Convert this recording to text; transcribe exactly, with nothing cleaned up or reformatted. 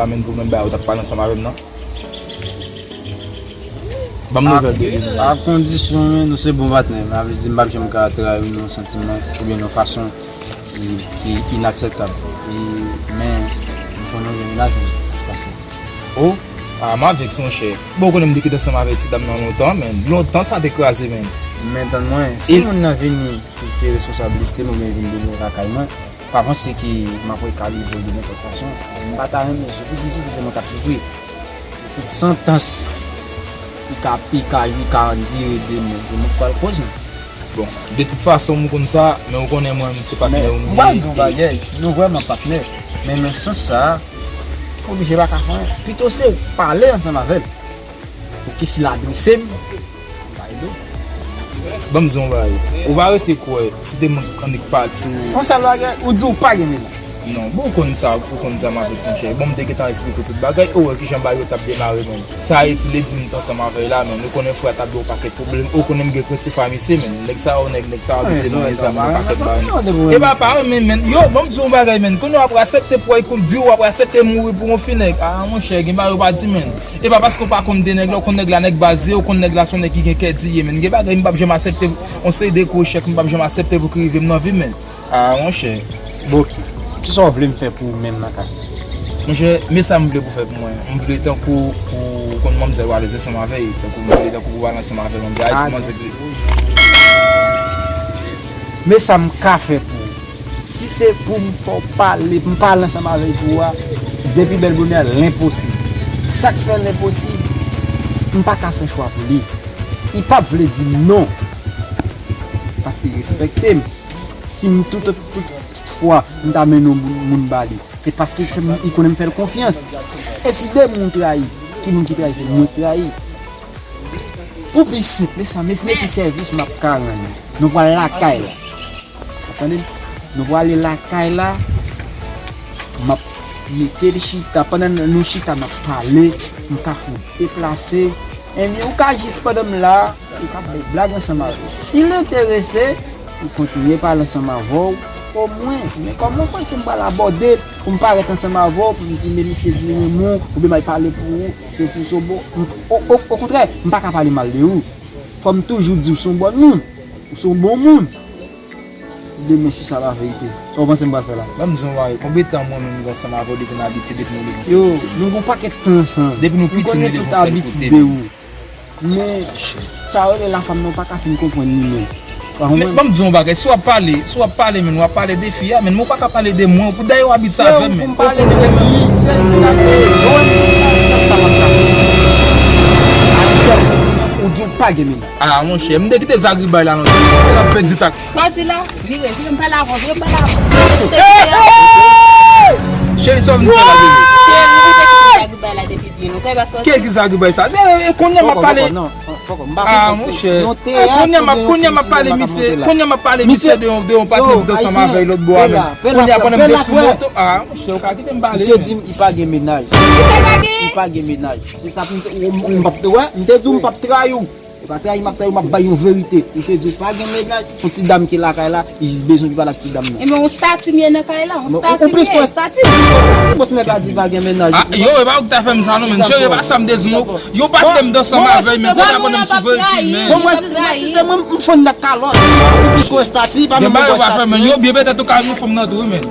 Menm pou menm bagay ou t ap pale ansanm avè m nan. Ban m nouvèl de li. A kondisyon, men, nou se bon patnè. Sa vle di, m p ap janm ka trayi w nan yon santiman oubyen nan yon fason ki, ki inakseptab. E, men, m konnen w gen mennaj ou, pase. O, a, m avèk se monchè. Bon, ou konnen m te kite ansanm avèk ti dam nan lontan, men lontan sa te kraze, men. Men tann mwen, si moun nan vini, ki se responsablite m oubyen vin dòmi lakay mwen, pa panse ke m ap rekalibre l de nenpòt fason. M pa ta renmen, sitou si, sitou si se mwen k ap soufri. Tout santans, li ka, li ka, li ka andire demen. Se mwen k pral koz, non. Bon, de tout fason, m konn sa, men ou konnen mwen, se patnè ou m ye. M pral di w bagay, nou vrèman patnè, men nan sans sa a, oblije pa ka fè anyen. Pito se ou pale ansanm avè l. Pou ke si l adrese m, Ban m di w yon bagay. Ou pa rete kwè, si te mwen k annik pati ou. Yon sèl bagay, ou di w pa gen mennaj. Non, bon, ou konn sa, ou konn sa, m ap di w, chè. Bon, m te gentan eksplike w tout bagay, ou wè kijan bagay yo t ap demare, menm. Sa Haiti vle di m t ansanm avè l la, menm. Ou konnen frè a t ap ba w pakèt pwoblèm, ou konnen m gen krentif a misye, menm. Nèg sa yo, nèg, nèg sa yo, pito di m, mezanmi, yon pakèt bagay. E pa, pa renmen, menm. Yo, ban m di w yon bagay, menm. Kounye a w ap aksepte pran kont vi w, w ap aksepte mouri pou yon fi nèg. A, monchè, gen bagay yo pa di, menm. E pa paske w pa konn de nèg la, ou konn nèg la nèg baz ye, ou konn nèg la se yon nèg ki gen kè di ye, men gen bagay m p ap janm aksepte, yon seri de gwo echèk m p ap janm aksepte pou ki rive m nan vi m, men. A, monchè. Bon, kisa w vle m fè pou ou menm nan ka sa? Monchè, men sa m vle pou w fè pou mwen. M vle tankou pou w konn manzè w alèz ansanm avè l, tankou m vle tankou pou w al ansanm avè manzè Ayiti, manzè vle. Men sa m ka fè pou ou. Si se pou m fè w pale, m pale ansanm avè l pou ou a, depi bèl bonè, lenposib. Sa k fè lenposib, m pa ka fè chwa pou li. Li p ap vle di m non. Paske li respekte m. Si m tout, tout, tout fwa, m ta mennen yon moun, moun ba li, se paske li fè m, li konnen m fè l konfyans. E si de moun trayi, ki moun ki trayi? Se mwen k trayi. Pou pi senp, men sa, men se ki sèvis m ap ka rann. Nou pral lakay la. Ou tande m? Nou prale lakay la. M ap mete l chita. Pandan nou chita, n ap pale. M ka fè w deplase. Ebyen, ou ka jis pandan m la, ou ka bay blag ansanm avè l. Si l enterese, ou kontinye pale ansanm avè w. Omwen, men kòman w panse m pral abòde l pou m parèt ansanm avè w, pou m di, men misye di renmen w, oubyen m al pale pou ou, se si w se bon. M, o, o, okontrè, m pa ka pale mal de ou. Fò m toujou di w se yon bon moun. Ou se yon bon moun. Demen, si sa pa verite, sa w panse m pral fè la? Ban m di w yon bagay, konbyen tan mwen menm m ansanm avè w depi n abitye, depi nou leve yon sèl kote? Yo, nou gen yon pakèt tan ansanm. Depi nou piti, nou leve yon sèl kote. M konnen tout abitid de ou. Men, sa yo rele lafanm nan, ou pa ka fin konprann li menm. Men, ban m di w yon bagay, si w ap pale, si w ap pale, men w ap pale de fi a, men ou pa ka pale de mwen, pou dayè w abitye avè m, men. Se ou pou m pale de li, se li pou gade. Bon, sa m ta fè. A yon sèl kondisyon, ou di w pa gen mennaj. A, monchè, m te kite zagribay la nan. Mwen ap pèdi tak. Sa w di la? Vire, vire, m pale avè w, vire, m pale avè w. Cheri, sa w vin fè la demen? Cheri, m te kite zagribay la depi byen lontan, e pa sa w di. Ki zagribay sa? E, e, kounye a m ap pale. A, monchè. Kounye a m ap, kounye a m ap pale misye, kounye a m ap pale misye de yon, de yon patnè ki t ansanm avè l lòt bò a menm. Kounye a pandan m te sou moto, a, monchè, ou ka kite m pale. Misye di m li pa gen mennaj. Li pa gen mennaj. Se sa pou m te, m p ap, wè, m te di w m p ap trayi w. E pa trayi m ap trayi w, m ap bay yon verite. Ou te di w pa gen mennaj, se yon ti dam ki lakay la, li jis bezwen li pale ak ti dam nan. Ebyen, yon estati m ye nan kay la, yon estati m ye. Ou plis pran estati, ou plis pran estati, bon, si nèg la di pa gen mennaj. A, yo, e pa ou ki ta fè m sa non, men cheri, e pa sa m te di w non. Yo pa te m t ansanm avè l, men kounye a pandan m sou verite, men. Bon, mwen, si, mwen, si se mwen, m fann nan kalòt. Ou plis pran estati, pa menm yon bon estati. Yo byen, petèt ou ka vin fanm nan tou, wi, men.